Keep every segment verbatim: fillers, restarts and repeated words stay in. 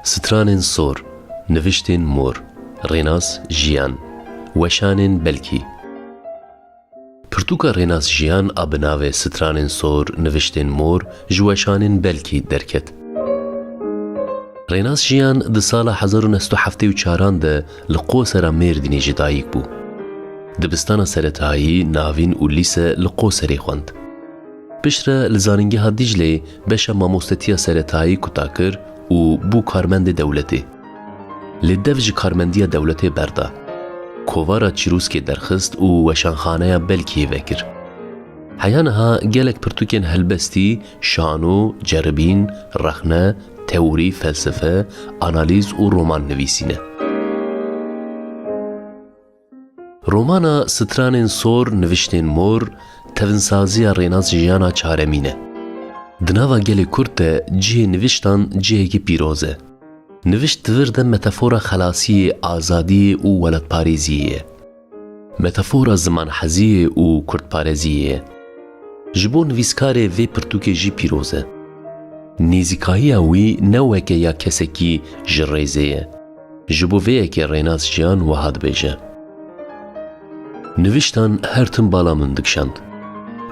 Stranên sor, niviştên mor, Rênas Jiyan, weşanên belkî. Pirtûka Rênas Jiyan a bi navê Stranên sor, niviştên mor ji weşanên belkî derket. Rênas Jiyan di sala hezar û neh sed û heftê û çaran de li Qosera Mêrdînê ji dayik bû. Dibistana seretayî, navîn û lîse li Qoserê xwend. Piştre li Zanîngeha Dîcleyê beşa mamostetiya seretayî kuta kir û bû karmendê dewletê. Lê dev ji karmendiya dewletê berda. Kovara Çîrûskê derxist û weşanxaneya Belkiyê vekir. Heya niha gelek pirtûkên helbestî, şano, ceribîn, rexne, teorî, felsefe, analîz û roman nivîsîne. Romana Stranên Sor, Niviştên Mor, tevinsaziya Rênas Jiyana çaremîn e. Di nava gelê Kurd de cihê niviştan cihekî pîroz e. Nivişt di vir de metafora xelasiyê, azadiyê û welatparêziyê ye. Metafora zimanheziyê û kurdparêziyê ye. Ji bo nivîskarê vê pirtûkê jî pîroz e. Nêzîkahiya wî ne weke ya kesekî ji rêzê ye. Ji bo vê yekê Rênas Jiyan wiha dibêje: Niviştan her tim bala min dikişand.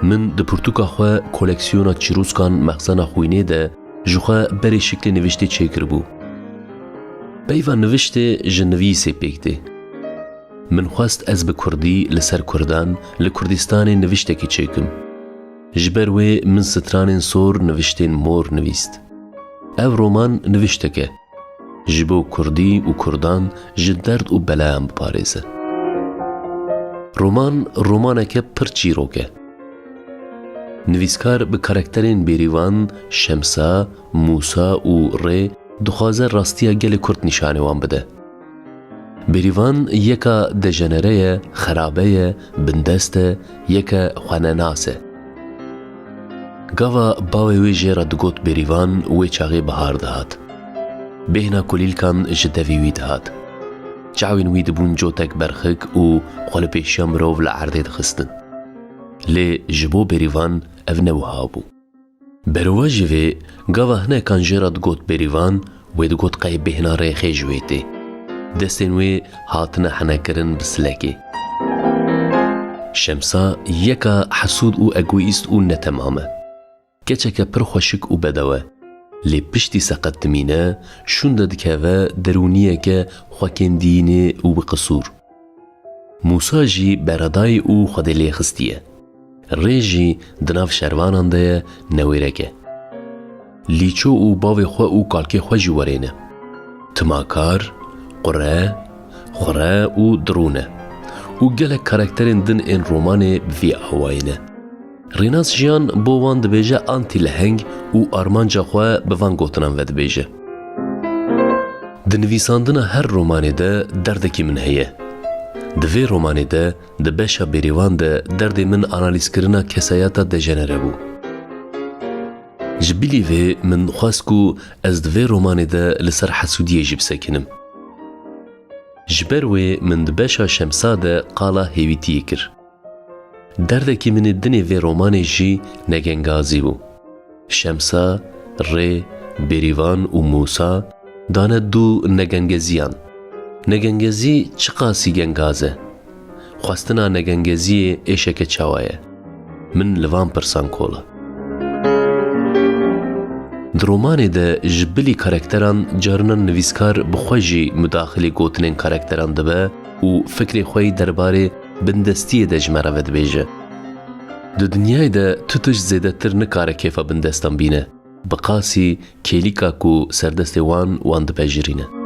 Min di pirtûka xwe koleksiyona çîrûskan Mexzena Xwînê de ji xwe berê şiklê niviştê çêkiribû. Peyva niviştê ji nivîsê pêk tê. Min xwest ez bi kurdî li ser kurdan, li Kurdistanê niviştekê çêkim. Ji ber wê min Stranên Sor, Niviştên Mor nivîst. Ev roman niviştek e. Ji bo kurdî û kurdan ji derd û belayan biparêze. Roman, romaneke pir çîrok e. Nivîskar bi karakterên Bêrîvan, Şemsa, Mûsa û Rê dixwaze rastiya gelê Kurd nîşanê wan bide. Bêrîvan yeka dejenere ye, xerabe ye, bindest e, yeke xwenenas e. Gava bavê wê jê re digot Bêrîvan, wê çaxê bihar dihat. Bêhna kulîlkan ji devê wî dihat. Çavên wî dibûn cotek berxik û xwe li pêşiya mirov li erdê dixistin. Lê ji bo Bêrîvan ev ne wiha bû. Berovajî vê, gava hinekan jê re digot Bêrîvan, wê digot qey bêhna rêxê ji wê tê. Destên wê hatine henekirin bi silekê. Şemsa yeka hesûd û egoîst û netemam e. Keçeke pir xweşik û bedew e. Lê piştî seqet dimîne, şûnde dikeve derûniyeke xwekêndiyînê û bi qisûr. Mûsa jî beredayî û Xwedê lê xistiye. Rê jî di nav şervanan de ye, newêrek e. Lîço û bavê xwe û kalkê xwe jî werên e. Timakar, qure, xure û dirûn e. Û gelek karakterên din ên romanê bi vî awayî ne. Rênas Jiyan bo wan dibêje antî-leheng û armanca xwe bi van gotinan vedibêje. Di nivîsandina her romanê de derdekî min heye. Di vê romanê de, di beşa Bêrîvan de derdê min analîzkirina kesayeta dejenere bû. Ji bilî vê min xwest ku ez di vê romanê de li ser hesûdiyê jî bisekinim. Ji ber wê min di beşa Şemsa de qala hêvîtiyê kir. Derdekî min ê dinê vê romanê jî negengazî bû. Şemsa, Rê, Bêrîvan û Mûsa dane du negengeziyan. Negengezî çiqasî gengaz e? Xwestina negengeziyê êşeke çawa ye? Min li van pirsan kola. Di romanê de ji bilî karakteran carinan nivîskar bi xwe jî mudaxilê gotinên karakteran dibe û fikrê xwe yî derbarê bindestiyê de ji me re vedibêje. Di dinyayê de tu tişt zêdetir nikare kêfa bindestan bîne, bi qasî kêlîka ku serdestê wan, wan dipejirîne.